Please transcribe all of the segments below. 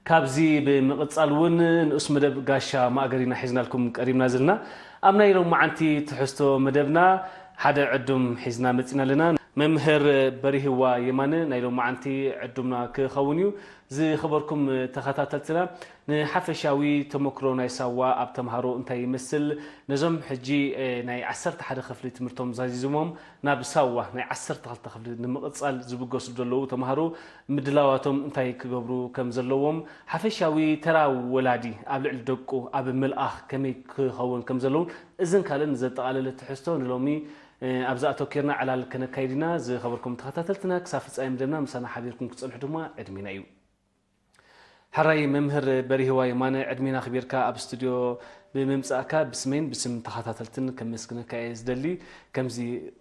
ካብዚ ብምቕጻል እውን ንኡስ መደብ ጋሻ ማእገር ኢና ሒዝናልኩም ቀሪብና ዘለና። ኣብ ናይ ሎማዓንቲ ትሕዝቶ መደብና ሓደ ዕዱም ሒዝና መጺና ኣለና። መምህር በሪህዋ የማነ ናይ ሎማዓንቲ ዕዱምና ክኸውን እዩ። ዝኸበርኩም ተኸታተልትና፣ ንሓፈሻዊ ተመክሮ ናይ ሳዋ ኣብ ተምሃሮ እንታይ ይመስል፣ ነዞም ሕጂ፣ እ፣ ናይ ዓሰርተ ሓደ ክፍሊ ትምህርቶም ዛዚዞሞም ናብ ሳዋ ናይ ዓሰርተ ክልተ ክፍሊ ንምቕጻል ዝብገሱ ዘለዉ ተምሃሮ ምድላዋቶም እንታይ ክገብሩ ከም ዘለዎም፣ ሓፈሻዊ ተራ ወላዲ ኣብ ልዕሊ ደቁ ኣብ ምልኣኽ ከመይ ክኸውን ከም ዘለውን፣ እዝን ካልእን ዘጠቓለለ ትሕዝቶ ንሎሚ፣ እ፣ ኣብዚ ኣተኪርና ዕላል ከነካይድ ኢና። ዝኸበርኩም ተኸታተልትና፣ ክሳብ ፍጻሜ መደብና ምሳና ሓቢርኩም ክትጸንሑ ድማ ዕድሜና እዩ። ሕራይ መምህር በሪህዋ የማነ፣ ዕድሜና ኣኽቢርካ ኣብ ስቱድዮ ብምምጻእካ ብስመይን ብስም ተኸታተልትን ከመስግነካ እየ ዝደሊ። ከምዚ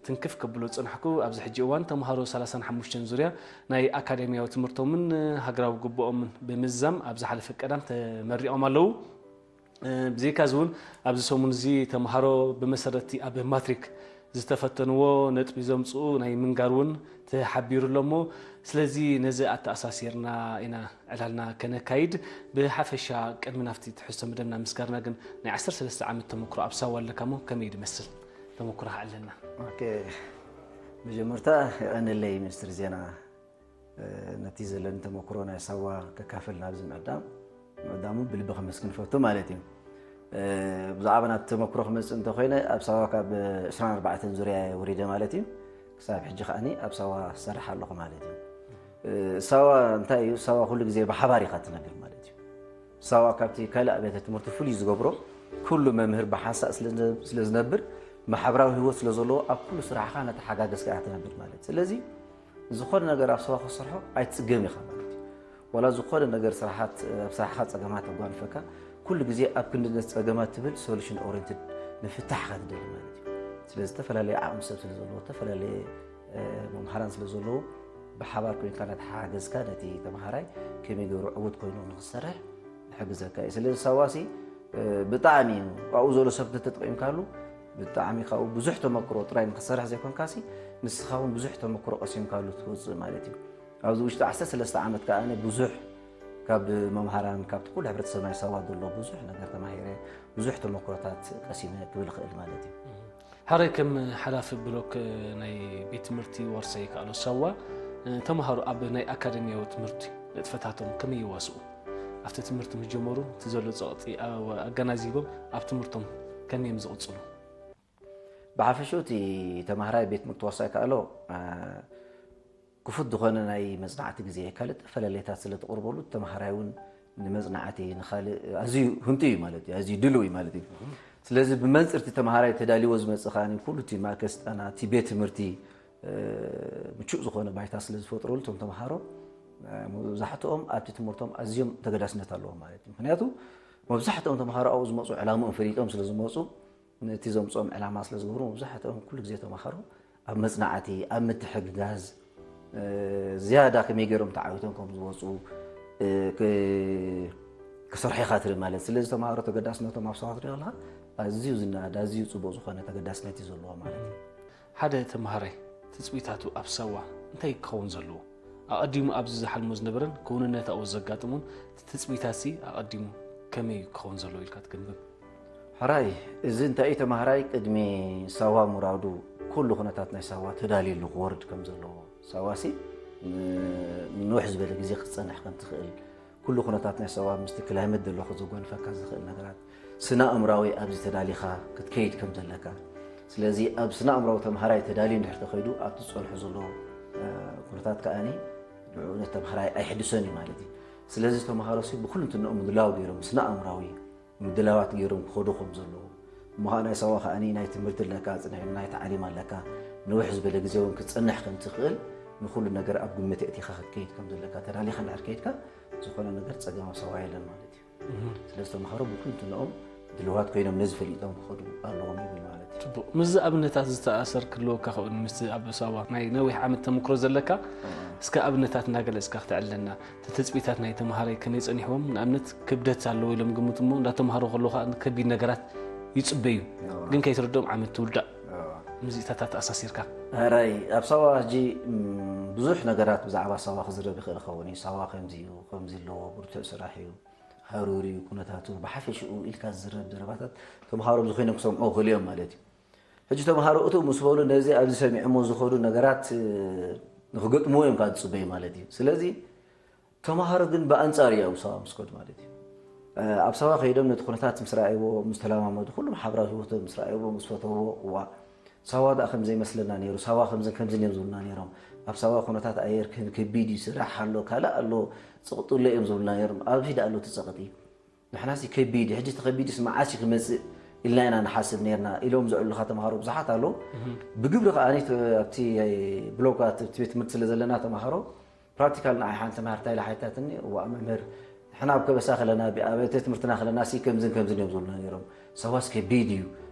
ትንክፍ ከብሎ ዝጸናሕኩ፣ ኣብዚ ሕጂ እዋን ተምሃሮ ሰላሳን ሓሙሽተን ዙርያ ናይ ኣካደሚያዊ ትምህርቶምን ሃገራዊ ግቡኦምን ብምዝዛም ኣብ ዝሓለፈ ቀዳም ተመሪቖም ኣለዉ። እ፣ ብዘይካዚ እውን ኣብዚ ሰሙን እዚ ተምሃሮ ብመሰረትቲ ኣብ ማትሪክ ዝተፈተንዎ ነጥቢ ዘምጽኡ ናይ ምንጋር እውን ተሓቢሩ ኣሎ እሞ፣ ስለዚ ነዚ ኣተኣሳሲርና ኢና ዕላልና ከነካይድ። ብሓፈሻ ቅድሚ ናብቲ ትሕዝቶ መደብና ምስጋርና ግን ናይ ዓሰርተ ሰለስተ ዓመት ተመክሮ ኣብ ሳዋ ኣለካ እሞ ከመይ ድመስል ተመክሮ ኣለና? ኦኬ፣ መጀመርታ የቐንለይ ሚኒስትር ዜና፣ እ፣ ነቲ ዘለኒ ተመክሮ ናይ ሳዋ ከካፍል ናብዚ ምዕዳም፣ ምዕዳሙ ብልቢ ከመስግን ፈቱ ማለት እዩ። እ፣ ብዛዕባ ናብቲ ተመክሮ ክመጽእ እንተኾይነ፣ ኣብ ሳዋ ካብ ዕስራን ኣርባዕተን ዙርያ እየ ወሪደ ማለት እዩ። ክሳብ ሕጂ ከኣኒ ኣብ ሳዋ ዝሰርሕ ኣለኹ ማለት እዩ። እ፣ ሳዋ እንታይ እዩ? ሳዋ ኩሉ ግዜ ብሓባር ኢኻ ትነብር ማለት እዩ። ሳዋ ካብቲ ካልእ ኣብያተ ትምህርቲ ፍሉይ ዝገብሮ፣ ኩሉ መምህር ብሓንሳእ ስለ፣ ስለ ዝነብር፣ ማሕበራዊ ህይወት ስለ ዘለዎ፣ ኣብ ኩሉ ስራሕኻ እናተሓጋገዝካ ኢኻ ትነብር ማለት እዩ። ስለዚ፣ ዝኾነ ነገር ኣብ ሳዋ ክትሰርሖ ኣይትጽገም ኢኻ ማለት እዩ። ዋላ ዝኾነ ነገር ስራሓት፣ ኣብ ስራሕኻ ጸገማት ኣጓንፈካ፣ ኩሉ ግዜ ኣብ ክንዲ ነቲ ጸገማት ትብል ሶሉሽን ኦሪየንትድ ምፍታሕ ኢኻ ትደሊ ማለት እዩ። ስለ ዝተፈላለየ ዓቕሚ ሰብ ስለ ዘለዎ፣ ዝተፈላለየ፣ እ፣ መምሃራን ስለ ዘለዎ፣ ብሓባር ኮይንካ እናተሓጋገዝካ ነቲ ተምሃራይ ከመይ ገይሩ ዕዉት ኮይኑ ንኽሰርሕ ይሕግዘካ እዩ። ስለዚ ሳዋሲ፣ እ፣ ብጣዕሚ እዩ፣ ኣብኡ ዘሎ ሰብ እንተተጠቒምካሉ፣ ብጣዕሚ ካብኡ ብዙሕ ተመክሮ ጥራይ ንኽትሰርሕ ዘይኮንካሲ፣ ንስኻ እውን ብዙሕ ተመክሮ ቀሲምካሉ ትወጽእ ማለት እዩ። ኣብዚ ውሽጢ ዓሰርተ ሰለስተ ዓመት ከኣ ኣነ ብዙሕ ካብ መምሃራን፣ ካብቲ ኩሉ ሕብረተሰብ ናይ ሳዋ ዘሎ ብዙሕ ነገር ተማሂረ፣ ብዙሕ ተመክሮታት ቀሲመ ክብል እኽእል ማለት እዩ። ሕራይ ከም ሓላፊ ብሎክ ናይ ቤት ትምህርቲ ዋርሳይ ይከኣሎ ሳዋ፣ ተምሃሮ ኣብ ናይ ኣካደሚያዊ ትምህርቲ ንጥፈታቶም ከመይ ይዋስኡ? ኣብቲ ትምህርቲ ምስ ጀመሩ እቲ ዘሎ ጸቕጢ ኣገናዚቦም ኣብ ትምህርቶም ከመይ እዮም ዝቕጽሉ? ብሓፈሽኡ እቲ ተምሃራይ ቤት ትምህርቲ ዋርሳይ ይከኣሎ፣ እ፣ ክፉት ዝኾነ ናይ መጽናዕቲ ግዜ፣ ካልእ ዝተፈላለየታት ስለ ትቕርበሉ፣ ተምሃራይ እውን ንመጽናዕቲ፣ ንኻልእ ኣዝዩ ህንጡ እዩ ማለት እዩ፣ ኣዝዩ ድሉው እዩ ማለት እዩ። ስለዚ ብመንጽር እቲ ተምሃራይ ተዳልይዎ ዝመጽእ ከኣ ኩሉ እቲ ማእከል ስልጠና፣ እቲ ቤት ትምህርቲ፣ እ፣ ምቹእ ዝኾነ ባይታ ስለ ዝፈጥረሉ፣ እቶም ተምሃሮ፣ እ፣ መብዛሕትኦም ኣብቲ ትምህርቶም ኣዝዮም ተገዳስነት ኣለዎም ማለት እዩ። ምኽንያቱ መብዛሕትኦም ተምሃሮ ኣብኡ ዝመጹ ዕላምኦም ፈሊጦም ስለ ዝመጹ፣ ነቲ ዘምጽኦም ዕላማ ስለ ዝገብሩ፣ መብዛሕትኦም ኩሉ ግዜ ተምሃሮ ኣብ መጽናዕቲ፣ ኣብ ምትሕግጋዝ፣ እ፣ ዝያዳ ከመይ ገይሮም ተዓዊቶም ከም ዝወጹ፣ እ፣ ክ-፣ ክሰርሑ ኢኻ ትርኢ ማለት። ስለዚ ተምሃሮ ተገዳስነቶም ኣብ ሳዋ ትሪኦ ኣለኻ፣ ኣዝዩ ዝነኣድ፣ ኣዝዩ ጽቡቕ ዝኾነ ተገዳስነት እዩ ዘለዎ ማለት እዩ። ሓደ ተምሃራይ ትጽቢታቱ ኣብ ሳዋ እንታይ ክኸውን ዘለዎ? ኣቐዲሙ ኣብዚ ዝሓልሞ ዝነበረን ክውንነት ኣብኡ ዘጋጥሞን እቲ ትጽቢታትሲ ኣቐዲሙ ከመይ እዩ ክኸውን ዘለዎ ኢልካ ትግምግም? ሕራይ፣ እዚ እንታይ እዩ? ተምሃራይ ቅድሚ ሳዋ ምውራዱ ኩሉ ኩነታት ናይ ሳዋ ተዳልዩሉ ክወርድ ከም ዘለዎ፣ ሳዋሲ ን-፣ ንንውሕ ዝበለ ግዜ ክትጸንሕ ከም ትኽእል፣ ኩሉ ኩነታት ናይ ሳዋ ምስቲ ክላይመት ዘሎ ዘጓንፈካ ዝኽእል ነገራት፣ ስነ ኣእምራዊ ኣብዚ ተዳሊኻ ክትከይድ ከም ዘለካ። ስለዚ ኣብ ስነ ኣእምራዊ ተምሃራይ ተዳልዩ እንድሕር ተኸይዱ ኣብቲ ዝጸንሖ ዘሎ፣ እ፣ ኩነታት ከኣኒ ንዕኡ ነቲ ተምሃራይ ኣይሕድሶን እዩ ማለት እዩ። ስለዚ ተምሃሮሲ ብኩልንትንኦም ምድላው ገይሮም ስነ ኣእምራዊ ምድላዋት ገይሮም ክኸዱ ከም ዘለዉ። እሞ ኸኣ ናይ ሳዋ ከኣኒ ናይ ትምህርቲ ኣለካ፣ ጽንሒ ናይ ታዕሊም ኣለካ፣ ንውሕ ዝበለ ግዜ እውን ክትጸንሕ ከም ትኽእል፣ ንኹሉ ነገር ኣብ ግምት የእቲኻ ክትከይድ ከም ዘለካ፣ ተዳሊኻ እንድሕር ከይድካ፣ ዝኾነ ነገር ጸገም ኣብ ሳዋ የለን ማለት እዩ። እህ። ስለዚ ተምሃሮ ብኩልንትንኦም ድልዋት ኮይኖም ነዚ ፈሊጦም ክኸዱ ኣለዎም ይብል ማለት እዩ። ጽቡቕ። ምስዚ ኣብነታት ዝተኣሰር ክህልወካ ክእል፣ ምስቲ ኣብ ሳዋ ናይ ነዊሕ ዓመት ተመክሮ ዘለካ፣ እህ። እስከ ኣብነታት እናገለጽካ ክተዕልለና። እቲ ትጽቢታት ናይ ተምሃራይ ከመይ ጸኒሕዎም? ንኣብነት ክብደት ኣለዎ ኢሎም ግምቱ እሞ፣ እንዳተምሃሩ ከለዉ ከኣ ከቢድ ነገራት ይጽበዩ። እዋ። ግን ከይትርድኦም ዓመት ትውዳእ። እዋ። ሙዚቃታት ኣሳሲርካ። ሕራይ፣ ኣብ ሳዋ ሕጂ፣ እም፣ ብዙሕ ነገራት ብዛዕባ ሳዋ ክዝረብ ይኽእል ይኸውን እዩ። ሳዋ ከምዚ እዩ፣ ከምዚ ኣለዎ፣ ብርቱዕ ስራሕ እዩ፣ ሃሩር እዩ፣ ኩነታቱ ብሓፈሽኡ ኢልካ ዝዝረብ ዘረባታት ተምሃሮ ብዙ ኮይኖም ክሰምዑ ይኽእሉ እዮም ማለት እዩ። ሕጂ ተምሃሮ እቱ ምስ በሉ ነዚ ኣብዚ ሰሚዖሞ ዝኸዱ ነገራት ንክገጥምዎ እዮም ካብ ዝፅበዩ ማለት እዩ። ስለዚ ተምሃሮ ግን ብኣንፃር እዩ ኣብ ሳዋ ምስከዱ ማለት እዩ። ኣብ ሳዋ ከይዶም ነቲ ኩነታት ምስ ረኣይዎ፣ ምስ ተለማመዱ፣ ኩሉ ማሕበራዊ ህይወቶም ምስ ረኣይዎ፣ ምስ ፈተዎ፣ እዋ ሳዋ ደኣ ከም ዘይመስለና ነይሩ፣ ሳዋ ከምዝን ከምዝን እዮም ዝብሉና ነይሮም። ኣብ ሳዋ ኩነታት ኣየር ከም ከቢድ እዩ፣ ስራሕ ኣሎ፣ ካልእ ኣሎ፣ ጸቕጢ ኣሎ እዮም ዝብሉና ነይሮም። ኣብዚ ደኣ ኣሎ እቲ ጸቕጢ። ንሕናሲ ከቢድ እዩ፣ ሕጂ እቲ ከቢድስ መዓስ እዩ ክመጽእ ኢልና ኢና ንሓስብ ነይርና ኢሎም ዘዕሉኻ ተምሃሮ ብዙሓት ኣለዉ። ብግብሪ ከኣ ኣብቲ ብሎጋት ኣብቲ ቤት ትምህርቲ ስለ ዘለና ተምሃሮ ፕራክቲካል ንዓይ ሓንቲ ተምሃርታ ኢላ ሓይታትኒ፣ እዋ መምህር ንሕና ኣብ ከበሳ ከለና ኣብ ቤተ ትምህርትና ከለና ሲ ከምዝን ከምዝን እዮም ዝብሉና ነይሮም። ሳዋስ ከቢድ እዩ፣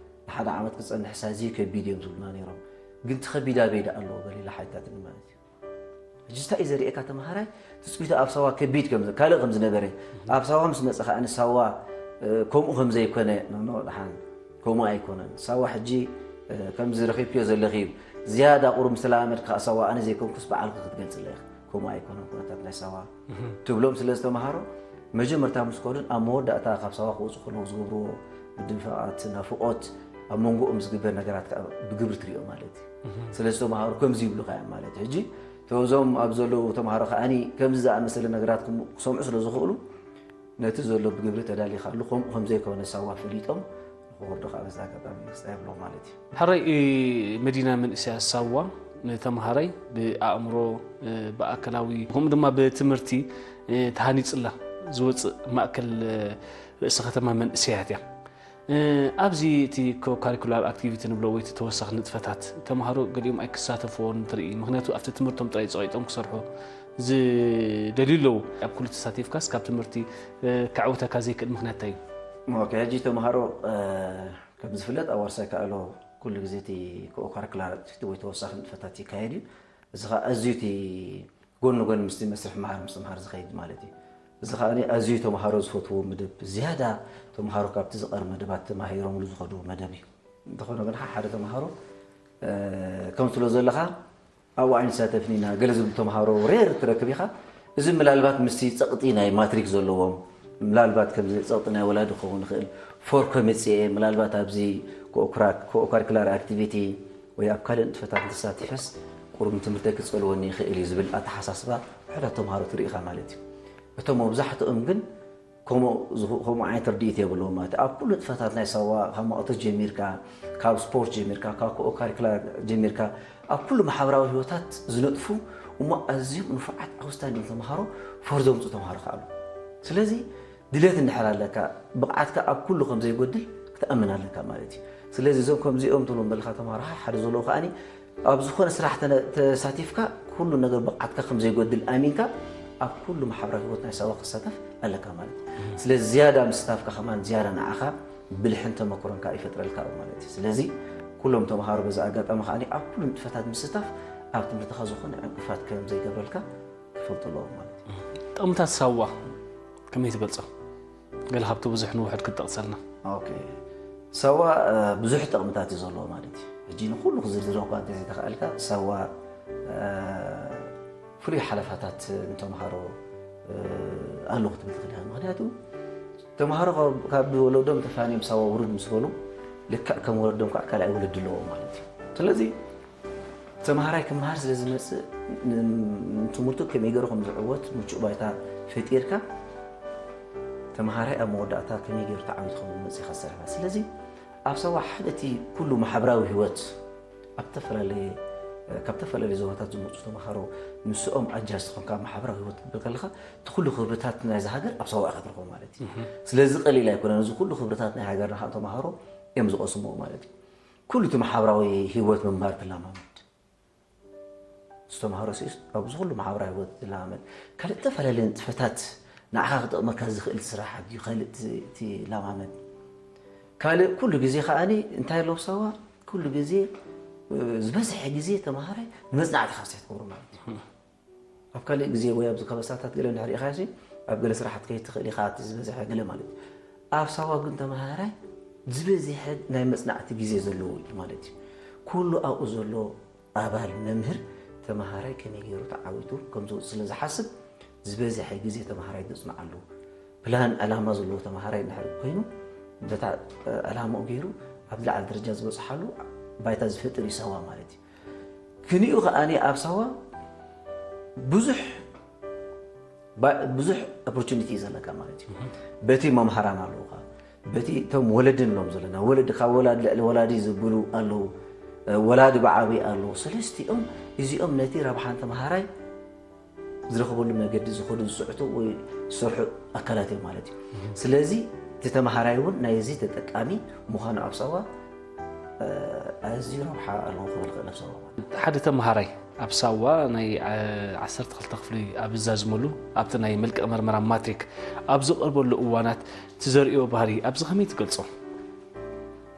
ንሓደ ዓመት ክጸንሕ ሳዚ ከቢድ እዮም ዝብሉና ነይሮም። ግን እቲ ከቢድ ኣበይ ደኣ ኣለዎ በሊላ ሓይታትኒ ማለት እዩ። ሕጂ እንታይ እዩ ዘርእየካ ተምሃራይ ትጽቢቱ ኣብ ሳዋ ከቢድ ከም ካልእ ከም ዝነበረ ኣብ ሳዋ ምስ መጸ ከኣ ሳዋ ከምኡ ከም ዘይኮነ ኖ ደሓን ከምኡ ኣይኮነን። ሳዋ ሕጂ ከምዚ ረኺብክዮ ዘለኺ እዩ ዝያዳ ቁሩብ ምስ ተለማመድካ ሳዋ ኣነ ዘይኮንኩስ በዓልኪ ክትገልጽ ኣለኺ። ከምኡ ኣይኮነን ኩነታት ናይ ሳዋ ትብሎም ስለ ዝተምሃሮ መጀመርታ ምስ ከዱን ኣብ መወዳእታ ካብ ሳዋ ክወፁ ከለዉ ዝገብርዎ ምድንፋቓት ናፍቖት ኣብ መንጎኦም ዝግበር ነገራት ከዓ ብግብሪ ትሪኦ ማለት እዩ። ስለ ዝተምሃሩ ከምዚ ይብሉካ እዮም ማለት እዩ። ሕጂ ተዞም ኣብ ዘለዉ ተምሃሮ ከዓኒ ከምዚ ዝኣመሰለ ነገራት ክም- ክሰምዑ ስለ ዝኽእሉ ነቲ ዘሎ ብግብሪ ተዳሊኻሉ ከምኡ ከም ዘይኮነ ሳዋ ፈሊጦም ንክወርዱ ከዓ በዚ ኣጋጣሚ ክስታይ ይብሎ ማለት እዩ። ሕራይ መዲና መንእሰያት ሳዋ ንተምሃራይ ብኣእምሮ ብኣካላዊ ከምኡ ድማ ብትምህርቲ ተሃኒፅላ ዝወፅእ ማእከል ርእሰ ከተማ መንእሰያት እያ። ኣብዚ እቲ ኮ ካሪኩላር ኣክቲቪቲ ንብሎ ወይ እቲ ተወሳኺ ንጥፈታት ተምሃሮ ገሊኦም ኣይክሳተፍዎን ትርኢ። ምክንያቱ ኣብቲ ትምህርቶም ጥራይ ፀቂጦም ክሰርሑ ዝደልዩ ኣለዉ። ኣብ ኩሉ ተሳቲፍካስ ካብ ትምህርቲ ከዕውተካ ዘይክእል ምክንያት እንታይ እዩ? ኦኬ፣ ሕጂ ተምሃሮ ከም ዝፍለጥ ኣብ ዋርሳይ ከኣሎ ኩሉ ግዜ እቲ ኮ ካሪኩላር ኣክቲቪቲ ወይ ተወሳኺ ንጥፈታት ይካየድ እዩ። እዚ ከዓ ኣዝዩ እቲ ጎኒ ጎኒ ምስቲ መስርሕ መሃር ምስትምሃር ዝኸይድ ማለት እዩ። እዚ ከዓ ኣዝዩ ተምሃሮ ዝፈትዎ መደብ ዝያዳ ተምሃሮ ካብቲ ዝቐር መደባት ተማሂሮምሉ ዝኸዱ መደብ እዩ። እንተኾነ ግን ሓደ ተምሃሮ ከም ትብሎ ዘለኻ ኣብኡ ኣይንሳተፍን ኢና ገለ ዝብሉ ተምሃሮ ሬር ትረክብ ኢኻ። እዚ ምናልባት ምስቲ ፀቕጢ ናይ ማትሪክ ዘለዎም ምናልባት ከምዚ ፀቕጢ ናይ ወላዲ ክኸውን ይኽእል ፎር ከመፅኤ ምናልባት ኣብዚ ኮኦክራክ ኮኦካሪኩላር ኣክቲቪቲ ወይ ኣብ ካልእ ንጥፈታት እንተሳቲፈስ ቁሩብ ንትምህርተይ ክፀልወኒ ይኽእል እዩ ዝብል ኣተሓሳስባ ውሑዳት ተምሃሮ ትርኢ ኢኻ ማለት እዩ። እቶም መብዛሕትኦም ግን ከምኡ ዓይነት ርድኢት የብለዎም ማለት እዩ። ኣብ ኩሉ ንጥፈታት ናይ ሳዋ ካብ ማእቶት ጀሚርካ፣ ካብ ስፖርት ጀሚርካ፣ ካብ ኮ ካሪኩላር ጀሚርካ ኣብ ኩሉ ማሕበራዊ ህይወታት ዝነጥፉ እሞ ኣዝዮም ንፉዓት ኣውስታንዲን ተምሃሮ ፈር ዘምፁ ተምሃሮ ከኣ ኣለዉ። ስለዚ ድሌት እንድሕር ኣለካ ብቕዓትካ ኣብ ኩሉ ከም ዘይጎድል ክትኣምን ኣለካ ማለት እዩ። ስለዚ እዞም ከምዚኦም ትብሎም ዘለካ ተምሃሮ ሓደ ዘለዉ ከኣ ኣብ ዝኾነ ስራሕ ተሳቲፍካ ኩሉ ነገር ብቕዓትካ ከም ዘይጎድል ኣሚንካ ኣብ ኩሉ ማሕበራዊ ህይወት ናይ ሳዋ ክትሳተፍ ኣለካ ማለት እዩ። ስለዚ ዝያዳ ምስታፍካ ከማን ዝያዳ ንዓኻ ብልሕን ተመክሮን ከዓ ይፈጥረልካ እዩ ማለት እዩ። ስለዚ ኩሎም ተምሃሮ በዚ ኣጋጣሚ ከዓ ኣብ ኩሉ ንጥፈታት ምስታፍ ኣብ ትምህርትኻ ዝኾነ ዕንቅፋት ከም ዘይገብረልካ ክፈልጡ ኣለዎም ማለት እዩ። ጥቕምታት ሳዋ ከመይ ትገልጾ? ገለ ካብቲ ብዙሕ ንውሕድ ክትጠቕሰልና። ኦኬ። ሳዋ ብዙሕ ጥቕምታት እዩ ዘለዎ ማለት እዩ። ሕጂ ንኩሉ ክዝርዝሮ እኳ እንተዘይተኽኣልካ ሳዋ ፍሉይ ሓለፋታት ንተምሃሮ ኣለዎ ክትብል ትኽእል ኢኻ። ምክንያቱ ተምሃሮ ካብ ወለዶም ተፋንዮም ሳዋ ውርድ ምስ በሉ ልክዕ ከም ወለዶም ከዓ ካልኣይ ውልድ ኣለዎም ማለት እዩ። ስለዚ ተምሃራይ ክምሃር ስለ ዝመፅእ ንትምህርቱ ከመይ ገይሩ ከም ዝዕወት ምቹእ ባይታ ፈጢርካ ተምሃራይ ኣብ መወዳእታ ከመይ ገይሩ ተዓዊቱ ከም ዝመፅእ ኢኻ ዝሰርሕ። ስለዚ ኣብ ሳዋ ሓደ እቲ ኩሉ ማሕበራዊ ህይወት ኣብ ተፈላለየ ካብ ተፈላለየ ዞባታት ዝመፁ ተምሃሮ ምስኦም ኣጃስ ትኾንካ ማሕበራዊ ህይወት ክትብል ከለካ እቲ ኩሉ ክብርታት ናይዚ ሃገር ኣብ ሳዋ ኢኻ ትረኽቦ ማለት እዩ። ስለዚ ቀሊል ኣይኮነን። እዚ ኩሉ ክብርታት ናይ ሃገርና ከዓ ተምሃሮ እዮም ዝቐስምዎ ማለት እዩ። ኩሉ እቲ ማሕበራዊ ህይወት ምምሃር ትለማመድ። ዝተምሃሮ ሲስ ኣብዚ ኩሉ ማሕበራዊ ህይወት ዝለማመድ ካልእ ዝተፈላለዩ ንጥፈታት ንዓኻ ክጠቕመካ ዝኽእል ስራሕ ድዩ ካልእ ትለማመድ። ካልእ ኩሉ ግዜ ከዓኒ እንታይ ኣለዎ ሳዋ ኩሉ ግዜ ዝበዝሐ ግዜ ተምሃራይ ንመፅናዕቲ ካብ ትገብሮ ማለት እዩ። ኣብ ካልእ ግዜ ወይ ኣብዚ ከበሳታት ገለ እንድሕር ኢኻ ሲ ኣብ ገለ ስራሓት ከይድ ትኽእል ኢኻ እቲ ዝበዝሐ ገለ ማለት እዩ። ኣብ ሳዋ ግን ተምሃራይ ዝበዝሐ ናይ መፅናዕቲ ግዜ ዘለዎ እዩ ማለት እዩ። ኩሉ ኣብኡ ዘሎ ኣባል መምህር እቲ ተምሃራይ ከመይ ገይሩ ተዓዊቱ ከም ዝወፅእ ስለ ዝሓስብ ዝበዝሐ ግዜ ተምሃራይ ዘፅንዓሉ ፕላን ዕላማ ዘለዎ ተምሃራይ እንድሕር ኮይኑ በታ ዕላማኡ ገይሩ ኣብ ዝለዓለ ደረጃ ዝበፅሓሉ ባይታ ዝፈጥር እዩ ሳዋ ማለት እዩ። ክንኡ ከዓኒ ኣብ ሳዋ ብዙሕ ብዙሕ ኦፖርቹኒቲ እዩ ዘለካ ማለት እዩ። በቲ መምሃራን ኣለውካ፣ በቲ እቶም ወለድን ሎም ዘለና ወለዲ ካብ ወላዲ ልዕሊ ወላዲ ዝብሉ ኣለዉ፣ ወላዲ ብዓቢ ኣለዉ። ስለስቲኦም እዚኦም ነቲ ረብሓን ተምሃራይ ዝረኽበሉ መገዲ ዝኸዱ ዝስዕቱ ወይ ዝሰርሑ ኣካላት እዮም ማለት እዩ። ስለዚ እቲ ተምሃራይ እውን ናይዚ ተጠቃሚ ምዃኑ ኣብ ሳዋ ኣዝዩ ረብሓ ኣለዎ ክብል ክእል ኣብ ሳዋ ማለት እዩ። ሓደ ተምሃራይ ኣብ ሳዋ ናይ ዓሰርተ ክልተ ክፍሊ ኣብ ዝዛዝመሉ ኣብቲ ናይ መልቀቕ መርመራ ማትሪክ ኣብ ዝቐርበሉ እዋናት ትዘርእዮ ባህሪ ኣብዚ ከመይ ትገልጾ?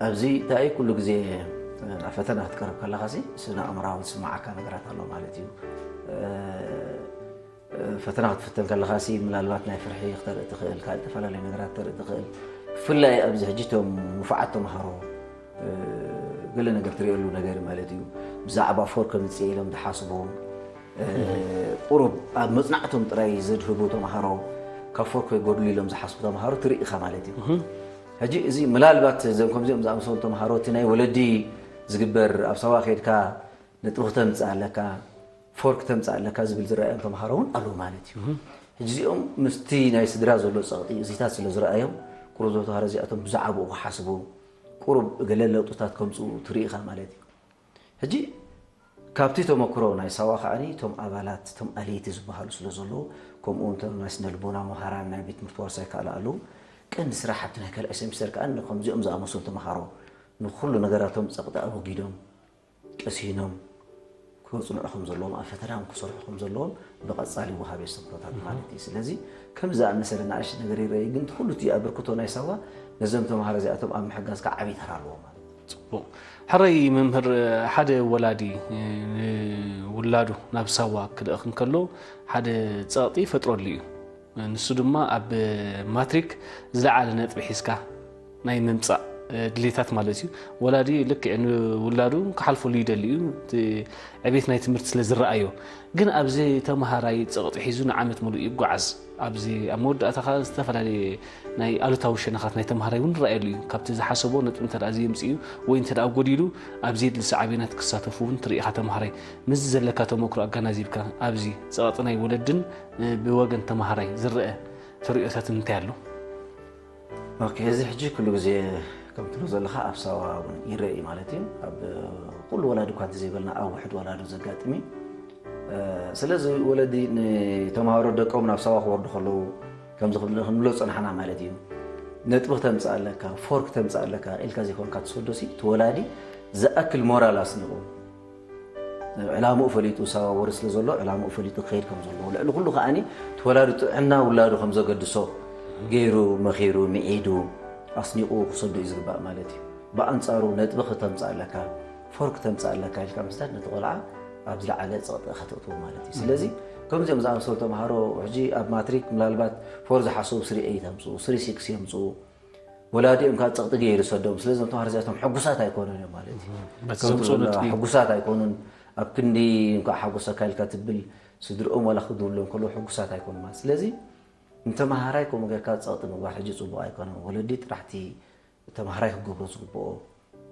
ኣብዚ እንታይ ኩሉ ግዜ ኣብ ፈተና ክትቀርብ ከለኻ ሲ ስነ ኣእምራዊ ዝስማዓካ ነገራት ኣሎ ማለት እዩ። ፈተና ክትፍተን ከለኻ ሲ ምናልባት ናይ ፍርሒ ክተርኢ ትኽእል፣ ካልእ ዝተፈላለዩ ነገራት ክተርኢ ትኽእል። ብፍላይ ኣብዚ ሕጂ እቶም ንፉዓት ተምሃሮ ገለ ነገር ትሪእሉ ነገር ማለት እዩ። ብዛዕባ ፎር ከምፅእ ኢሎም ዝሓስቡ ቁሩብ ኣብ መፅናዕቶም ጥራይ ዘድህቡ ተምሃሮ ካብ ፎር ከይጎድሉ ኢሎም ዝሓስቡ ተምሃሮ ትርኢ ኢኻ ማለት እዩ። ሕጂ እዚ ምናልባት እዞም ከምዚኦም ዝኣመሰሉ ተምሃሮ እቲ ናይ ወለዲ ዝግበር ኣብ ሳዋ ከይድካ ነጥቢ ክተምፅእ ኣለካ ፎር ክተምፅእ ኣለካ ዝብል ዝረኣዮም ተምሃሮ እውን ኣለዉ ማለት እዩ። ሕጂ እዚኦም ምስቲ ናይ ስድራ ዘሎ ፀቕጢ እዚታት ስለ ዝረኣዮም ቁሩብ እዞም ተምሃሮ እዚኣቶም ብዛዕባኡ ክሓስቡ ቁሩብ ገለ ለውጥታት ከምፅኡ ትርኢ ኢኻ ማለት እዩ። ሕጂ ካብቲ ተመክሮ ናይ ሳዋ ከዓኒ እቶም ኣባላት እቶም ኣለይቲ ዝበሃሉ ስለ ዘለዉ ከምኡ እውን እቶም ናይ ስነ ልቦና መምሃራን ናይ ቤት ትምህርቲ ዋርሳይ ካልእ ኣለዉ። ቀንዲ ስራሕ ኣብቲ ናይ ካልኣይ ሴሚስተር ከዓኒ ንከምዚኦም ዝኣመሰሉ ተምሃሮ ንኩሉ ነገራቶም ፀቕጢ ኣወጊዶም ቀሲኖም ክጽንዑ ከም ዘለዎም ኣብ ፈተና እውን ክሰርሑ ከም ዘለዎም ብቐጻሊ ወሃቢ ኣስተምህሮታት ማለት እዩ። ስለዚ ከም ዝኣመሰለ ንኣሽቱ ነገር ይረኣዩ፣ ግን እቲ ኩሉ እቲ ኣበርክቶ ናይ ሳዋ ነዞም ተምሃሮ እዚኣቶም ኣብ ምሕጋዝ ከዓ ዓብዪ ተራ ኣለዎ ማለት እዩ። ጽቡቕ። ሕራይ መምህር፣ ሓደ ወላዲ ንውላዱ ናብ ሳዋ ክልእኽ እንከሎ ሓደ ጸቕጢ ይፈጥረሉ እዩ። ንሱ ድማ ኣብ ማትሪክ ዝለዓለ ነጥቢ ሒዝካ ናይ ምምፃእ ድሌታት ማለት እዩ። ወላዲ ልክዕ ንውላዱ ክሓልፈሉ ይደሊ እዩ። እቲ ዕቤት ናይ ትምህርቲ ስለ ዝረኣዮ። ግን ኣብዚ ተምሃራይ ፀቕጢ ሒዙ ንዓመት ሙሉእ ይጓዓዝ። ኣብዚ ኣብ መወዳእታ ከዓ ዝተፈላለየ ናይ ኣሉታዊ ሸነኻት ናይ ተምሃራይ እውን ይረኣየሉ እዩ። ካብቲ ዝሓሰቦ ነጥቢ እንተ ደኣ ዘይምፅኡ ወይ እንተ ደኣ ጎዲሉ ኣብ ዘየድሊ ሳዕቤናት ክሳተፉ እውን ትርኢ ኢኻ ተምሃራይ። ምስዚ ዘለካ ተመክሮ ኣገናዚብካ ኣብዚ ፀቕጢ ናይ ወለድን ብወገን ተምሃራይ ዝረአ ተርእዮታት እንታይ ኣሎ? ኦኬ፣ እዚ ሕጂ ኩሉ ግዜ ከም ትብሎ ዘለኻ ኣብ ሳዋ እውን ይረአ እዩ ማለት እዩ። ኣብ ኩሉ ወላዲ እኳ እንተዘይበልና ኣብ ውሕድ ወላዲ ዘጋጥም እዩ። ስለዚ ወለዲ ንተምሃሮ ደቆም ናብ ሳዋ ክወርዱ ከለዉ ከምዚ ክንብሎ ዝፀናሕና ማለት እዩ። ነጥቢ ክተምፅእ ኣለካ፣ ፎር ክተምፅእ ኣለካ ኢልካ ዘይኮንካ ትሰዶ ሲ እቲ ወላዲ ዝኣክል ሞራል ኣስኒቑ ዕላምኡ ፈሊጡ ሳዋ ወሪ ስለ ዘሎ ዕላምኡ ፈሊጡ ክኸይድ ከም ዘለዎ ልዕሊ ኩሉ ከዓኒ እቲ ወላዲ ጥዕና ውላዱ ከም ዘገድሶ ገይሩ መኺሩ ምዒዱ ኣስኒቑ ክሰዶ እዩ ዝግባእ ማለት እዩ። ብኣንፃሩ ነጥቢ ክተምፅእ ኣለካ ፎር ክተምፅእ ኣለካ ኢልካ ምስዳድ ነቲ ቆልዓ ኣብ ዝለዓለ ፀቕጢ ኢኻ ተእትዎ ማለት እዩ። ስለዚ ከምዚኦም ዝኣመሰሉ ተምሃሮ ሕጂ ኣብ ማትሪክ ምናልባት ፎር ዝሓሰቡ ስሪ ኤይት ኣምፅኡ ስሪ ሲክስ የምፅኡ ወላዲኦም ከዓ ፀቕጢ ገይሩ ይሰዶም። ስለዚ እዞም ተምሃሮ እዚኣቶም ሕጉሳት ኣይኮኑን እዮም ማለት እዩ። በቲ ከምቲ ዘምፅኡ ዝበልናዮ ነጥቢ። ሕጉሳት ኣይኮኑን። ኣብ ክንዲ እንኳዕ ሓጎሰካ ኢልካ ትብል ስድርኦም ዋላ ክድውሎም ከለዉ ሕጉሳት ኣይኮኑን ማለት። ስለዚ ንተምሃራይ ከምኡ ጌርካ ፀቕጢ ምግባር ሕጂ ፅቡቕ ኣይኮነን። ወለዲ ጥራሕቲ ተምሃራይ ክገብሮ ዝግብኦ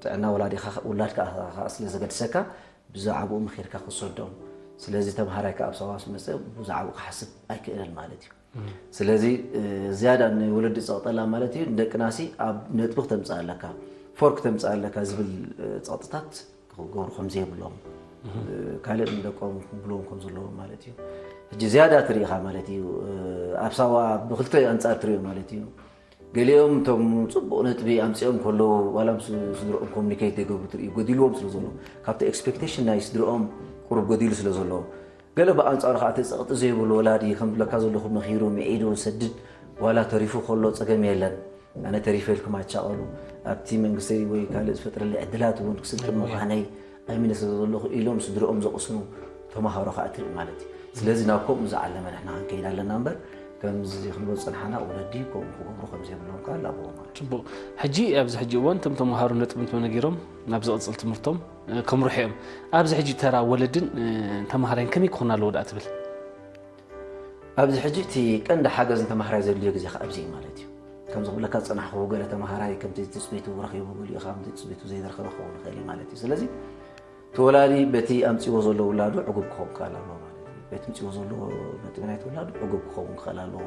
ጥዕና ወላዲኻ ውላድካ ከዓ ስለ ዘገድሰካ ብዛዕባኡ ምኺርካ ክትሰዶም። ስለዚ ተምሃራይ ከዓ ኣብ ሳዋ ምስ መፀ ብዛዕባኡ ክሓስብ ኣይክእልን ማለት እዩ። ስለዚ ዝያዳ ንወለዲ ፀቕጠላ ማለት እዩ ንደቅናሲ ኣብ ነጥቢ ክተምፅእ ኣለካ ፎር ክተምፅእ ኣለካ ዝብል ፀቕጥታት ክገብሩ ከምዘይብሎም ካልእ ንደቆም ክብልዎም ከም ዘለዎም ማለት እዩ። ሕጂ ዝያዳ ትርኢኻ ማለት እዩ። ኣብ ሳዋ ብክልተ ኣንፃር ትሪኦ ማለት እዩ። ገሊኦም እቶም ፅቡቕ ነጥቢ ኣምፂኦም ከለዉ ዋላ ምስ ስድርኦም ኮሚኒኬት ዘይገብሩ ትርኢ ጎዲልዎም ስለ ዘሎ ካብቲ ኤክስፔክቴሽን ናይ ስድርኦም ቁሩብ ጎዲሉ ስለ ዘሎ ገለ ብኣንፃሩ ከዓ እቲ ፀቕጢ ዘይብሉ ወላዲ ከም ዝብለካ ዘለኹ መኺሩ ምዒዱ ሰድድ ዋላ ተሪፉ ከሎ ፀገም የለን ኣነ ተሪፈ ኢልኩም ኣቻቐሉ ኣብቲ መንግስተይ ወይ ካልእ ዝፈጥረለይ ዕድላት እውን ክስልጥን ምዃነይ ኣሚነ ስለ ዘለኹ ኢሎም ስድርኦም ዘቕስኑ ተምሃሮ ከዓ ትርኢ ማለት እዩ። ስለዚ ናብ ከምኡ ዝዓለመ ንሕና ክንከይድ ኣለና እምበር ከምዚ ክንብል ዝጸናሕና ወለዲ ከምኡ ክገብሩ ከም ዘይብሎም ከኣ ላበዎም ማለት እዩ። ጽቡቕ። ሕጂ ኣብዚ ሕጂ እዋን እቶም ተምሃሮ ነጥቢ እንተነጊሮም ናብ ዝቕጽል ትምህርቶም ከምርሑ እዮም። ኣብዚ ሕጂ ተራ ወለድን ተምሃራይን ከመይ ክኾን ኣለዎ ደኣ ትብል? ኣብዚ ሕጂ እቲ ቀንዲ ሓገዝ ንተምሃራይ ዘድልዮ ግዜ ከኣ ኣብዚ እዩ ማለት እዩ። ከምዚ ክብለካ ዝጸናሕኩ ገለ ተምሃራይ ከምቲ ትጽቢቱ ረኺቡ፣ ገሊኡ ከኣ ከምቲ ትጽቢቱ ዘይረኸበ ክኸውን ይኽእል እዩ ማለት እዩ። ስለዚ እቲ ወላዲ በቲ ኣምጺዎ ዘሎ ውላዱ ዕጉብ ክኸውን ክኽእል ኣለዎ ማለት እዩ። በቲ ኣምጺዎ ዘሎ ነጥቢ ናይቲ ውላዱ ዕጉብ ክኸውን ክኽእል ኣለዎ።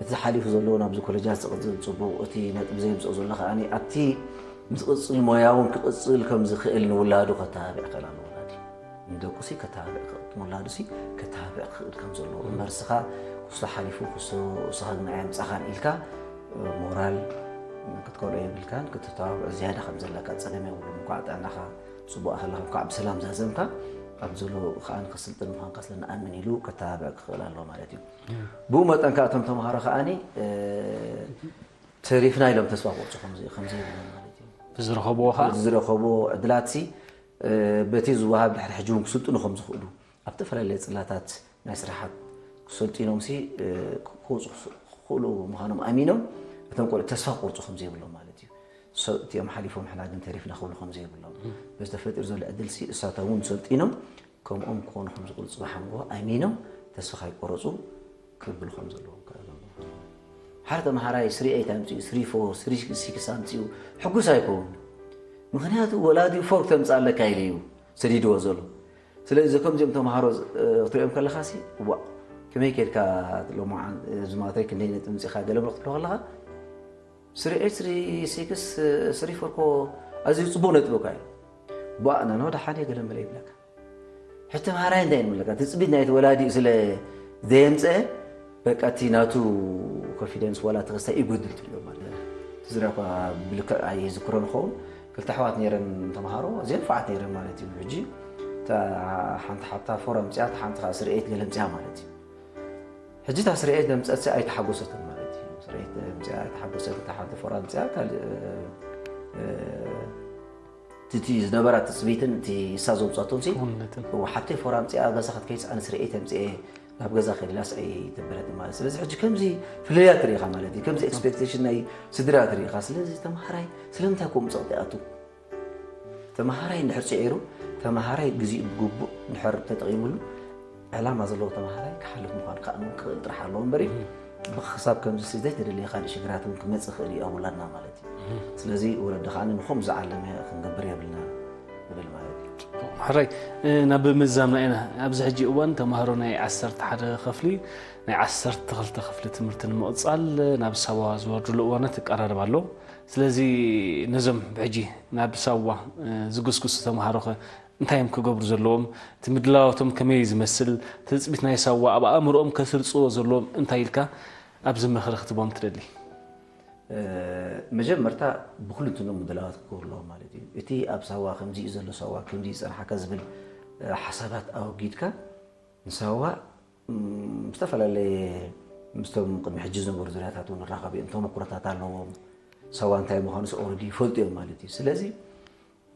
እቲ ሓሊፉ ዘለዎ ናብዚ ኮለጃት ዝቕጽል ጽቡቕ፣ እቲ ነጥቢ ዘየምጽኦ ዘሎ ከኣ ኣብቲ ምስ ቅጽል ሞያ እውን ክቕጽል ከም ዝኽእል ንውላዱ ከተባብዕ ክኽእል ኣለዎ ወላዲ። ንደቁሲ ከተባብዕ ክኽእል፣ ንውላዱሲ ከተባብዕ ክኽእል ከም ዘለዎ እምበር እስኻ ክስቶ ሓሊፉ ክስቶ እስኻ ግን ኣየምጻኻን ኢልካ ሞራል ክትከልኦ የብልካን። ክትተባብዖ ዝያዳ ከም ዘለካ ጸገም የብሉን። እንኳዕ ጥዕናኻ ጽቡቕ ከለኻ እንኳዕ ብሰላም ዛዘምካ ኣብ ዘሎ ከኣ ንክስልጥን ምዃንካ ስለ ንኣምን ኢሉ ከተባብዕ ክኽእል ኣለዎ ማለት እዩ። ብኡ መጠን ከኣ እቶም ተምሃሮ ከኣ ተሪፍና ኢሎም ተስፋ ክቆርጹ ከም ዘይብሎም ማለት እዩ። ብዝረኸብዎ ከኣ ዝረኸብዎ ዕድላትሲ በቲ ዝወሃብ ድሕሪ ሕጂ እውን ክስልጥኑ ከም ዝኽእሉ ኣብ ዝተፈላለየ ጽላታት ናይ ስራሓት ክሰልጢኖምሲ ክወፁ ክኽእሉ ምዃኖም ኣሚኖም እቶም ቆልዑ ተስፋ ክቆርፁ ከም ዘይብሎም ማለት እዩ። እቲኦም ሓሊፎም ሕና ግን ተሪፍና ክብሉ ከም ዘይብሎም በዚ ተፈጢሩ ዘሎ ዕድልሲ እሳቶም እውን ሰልጢኖም ከምኦም ክኾኑ ከም ዝኽእሉ ፅባሕ ንግሆ ኣሚኖም ተስፋ ከይቆረፁ ክብሉ ከም ዘለዎም ክእሎም ሓደ ተምሃራይ ስሪ ኤይት ኣምፅኡ ስሪ ፎር ስሪ ሲክስ ኣምፅኡ ሕጉስ ኣይከውን። ምክንያቱ ወላዲኡ ፎር ተምፅእ ኣለካ ኢለ እዩ ሰዲድዎ ዘሎ። ስለዚ ከምዚኦም ተምሃሮ ክትሪኦም ከለኻ ሲ ዋ ከመይ ኬድካ ሎማዓን ዝማተይ ክንደይ ነጥቢ ምፅእኻ ገለ ብሎ ክትብሎ ከለኻ ስሪ ኤይት ስሪ ሲክስ ስሪ ፎር ኮ ኣዝዩ ፅቡቅ ነጥቢ እኳ እዩ። ቧእ ናኖ ደሓን እየ ገለ መለ ይብለካ። ሕጂ ተምሃራይ እንታይ ንብለካ ትፅቢት ናይቲ ወላዲኡ ስለ ዘየምፀአ በቃ እቲ ናቱ ኮንፊደንስ ዋላ እቲ ክስታይ ይጎድል ትብሎ ማለት እዩ። እቲ ዝረኳ ብልክዕ ኣይዝክሮ ንኸውን ክልተ ኣሕዋት ነይረን ተምሃሮ እዚአን ንፉዓት ነይረን ማለት እዩ። ሕጂ እታ ሓንቲ ሓብታ ፎር ኣምፅኣ እታ ሓንቲ ከዓ ስርኤት ገለ ኣምፅኣ ማለት እዩ። ሕጂ እታ ስርኤት ዘምፀት ኣይተሓጎሰትን ማለት እዩ። ስርኤት ኣምፅኣ ኣይተሓጎሰትን እታ ሓንቲ ፎር ኣምፅኣ ካልእ እቲ ዝነበራ ትፅቢትን እቲ እሳ ዘውፀቶም ሲ ሓብተይ ፎር ኣምፅኣ ገዛ ክትከይድ ኣነ ስርኤት ኣምፅኤ ናብ ገዛ ከድላ ስዐይ ተበለትን ማለት ስለዚ ሕጂ ከምዚ ፍልልያት ትሪኢኻ ማለት እዩ ከምዚ ኤክስፔክቴሽን ናይ ስድራ ትሪኢኻ ስለዚ ተምሃራይ ስለምንታይ ከምኡ ፀቕጢ ኣቱ ተምሃራይ እንድሕር ፅዒሩ ተምሃራይ ግዚኡ ብግቡእ እንድሕር ተጠቒምሉ ዕላማ ዘለዎ ተምሃራይ ክሓልፍ ምዃን ከኣ ክኽእል ጥራሕ ኣለዎ እምበር እዩ ብክሳብ ከምዚ ሲ ዘይተደለየ ካልእ ሽግራት እውን ክመፅእ ይኽእል እዩ ኣብ ውላድና ማለት እዩ ስለዚ ወለዲ ከኣ ንኸምኡ ዝዓለመ ክንገብር የብልና ንብል ማለት እዩ ሕራይ ናብ ምዛምና ኢና ኣብዚ ሕጂ እዋን ተምሃሮ ናይ ዓሰርተ ሓደ ክፍሊ ናይ ዓሰርተ ክልተ ክፍሊ ትምህርቲ ንምቕፃል ናብ ሳዋ ዝወርድሉ እዋናት ይቀራረብ ኣሎ ስለዚ ነዞም ብሕጂ ናብ ሳዋ ዝግስግሱ ተምሃሮኸ እንታይ እዮም ክገብሩ ዘለዎም? እቲ ምድላዋቶም ከመይ እዩ ዝመስል? ትፅቢት ናይ ሳዋ ኣብ ኣእምሮኦም ከስርፅዎ ዘለዎም እንታይ ኢልካ ኣብዚ ምኽሪ ክትቦም ትደሊ? መጀመርታ ብኩልንትኖም ምድላዋት ክገብሩ ኣለዎም ማለት እዩ። እቲ ኣብ ሳዋ ከምዚ እዩ ዘሎ ሳዋ ከምዚ እዩ ዝፀንሓካ ዝብል ሓሳባት ኣወጊድካ ንሳዋ ዝተፈላለየ ምስቶም ቅድሚ ሕጂ ዝነበሩ ዙርያታት እውን ይራኸቡ እዮም። ተመኩሮታት ኣለዎም። ሳዋ እንታይ ምዃኑስ ኦረዲ ይፈልጡ እዮም ማለት እዩ። ስለዚ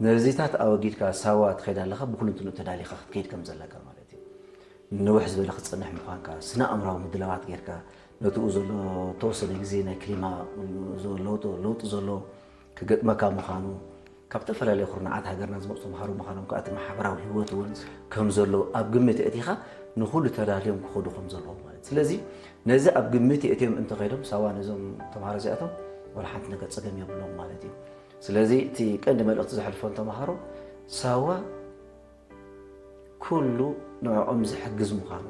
ነዚታት ኣወጊድካ ሳዋ ትኸይድ ኣለኻ ብኩልንትንኡ ተዳሊኻ ክትከይድ ከም ዘለካ ማለት እዩ። ንንውሕ ዝበለ ክትጸንሕ ምዃንካ ስነ ኣእምራዊ ምድላዋት ጌርካ ነትኡ ዘሎ ተወሰነ ግዜ ናይ ክሊማ ለውጢ ዘሎ ክገጥመካ ምዃኑ ካብ ዝተፈላለዩ ኩርናዓት ሃገርና ዝመፁ ተምሃሮ ምዃኖም ከዓ እቲ ማሕበራዊ ህይወት እውን ከም ዘሎ ኣብ ግምት ኣእቲኻ ንኹሉ ተዳልዮም ክኸዱ ከም ዘለዎ ማለት ስለዚ ነዚ ኣብ ግምት ኣእትዮም እንተኸይዶም ሳዋ ነዞም ተምሃሮ እዚኣቶም ወላ ሓንቲ ነገር ፀገም የብሎም ማለት እዩ ስለዚ እቲ ቀንዲ መልእኽቲ ዘሕልፎ ንተምሃሮ ሳዋ ኩሉ ንዕኦም ዝሕግዝ ምዃኑ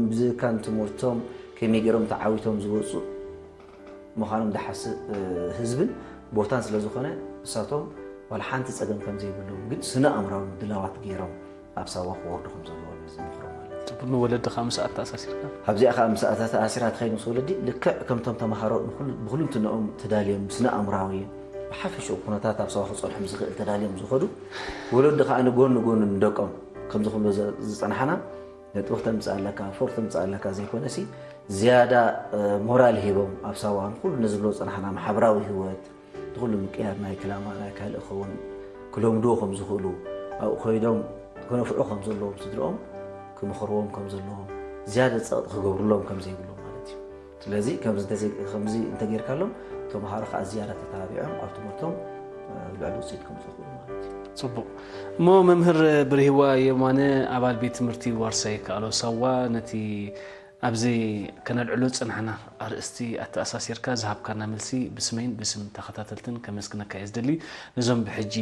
ብዝካን ትምህርቶም ከመይ ገይሮም ተዓዊቶም ዝወፁ ምዃኖም ዝሓስብ ህዝብን ቦታን ስለ ዝኾነ እሳቶም ዋላ ሓንቲ ፀገም ከም ዘይብሎም ግን ስነ ኣእምራዊ ምድላዋት ገይሮም ኣብ ሳዋ ክወርዱ ከም ዘለዎም ዝምኽሮ ማለት እዩ። ንወለዲ ከዓ ምስ ኣተኣሳሲርካ ኣብዚኣ ከዓ ምስ ኣተኣሲራ ትኸይድ ምስ ወለዲ ልክዕ ከምቶም ተምሃሮ ብኩልንትንኦም ተዳልዮም ስነ ኣእምራዊ ብሓፈሽኡ ኩነታት ኣብ ሳዋ ክፀንሖም ዝኽእል ተዳልዮም ዝኸዱ ወለዲ ከዓ ንጎን ንጎን ንደቆም ከምዚ ክብሎ ዝፀናሕና ነጥቢ ክተምፅእ ኣለካ ፎር ክተምፅእ ኣለካ ዘይኮነሲ ዝያዳ ሞራል ሂቦም ኣብ ሳዋ ንኩሉ ንዝብሎ ዝፀናሕና ማሕበራዊ ህይወት ንኩሉ ምቅያር ናይ ክላማ ናይ ካልእ ክኸውን ክለምድዎ ከም ዝኽእሉ ኣብኡ ኮይዶም ክነፍዑ ከም ዘለዎም ስድርኦም ክምኽርዎም ከም ዘለዎም ዝያዳ ፀቕጢ ክገብርሎም ከም ዘይብሎም ስለዚ ከምዚ እንተዘይ- ከምዚ እንተጌርካሎም፣ ተምሃሮ ከዓ ዝያዳ ተተባቢዖም ኣብ ትምህርቶም ልዕሊ ውፅኢት ከምፅኡ ይኽእሉ ማለት እዩ። ፅቡቕ። እሞ መምህር ብርሂዋ የማነ፣ ኣባል ቤት ትምህርቲ ዋርሳይ ከኣሎ ሳዋ፣ ነቲ ኣብዚ ከነልዕሎ ዝፅናሕና ኣርእስቲ ኣተኣሳሲርካ ዝሃብካና መልሲ ብስመይን ብስም ተኸታተልትን ከመስግነካ እየ ዝደሊ። ነዞም ብሕጂ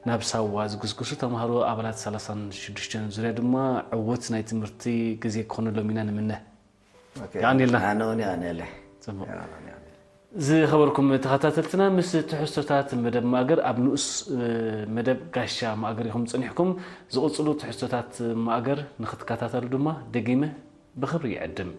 ናብ ሳዋ ዝግስግሱ ተምሃሮ ኣባላት ሰላሳን ሽዱሽተን ዙርያ ድማ ዕዉት ናይ ትምህርቲ ግዜ ክኾነሎም ኢና ንምነ። የቐንየልና። ኣነ እውን የቐንየለይ። ፅቡቕ። የቐንየለይ። ዝኸበርኩም ተኸታተልትና፣ ምስ ትሕዝቶታት መደብ ማእገር ኣብ ንኡስ መደብ ጋሻ ማእገር ኢኹም ጸኒሕኩም። ዝቕጽሉ ትሕዝቶታት ማእገር ንኽትከታተሉ ድማ ደጊመ ብኽብሪ ይዕድም።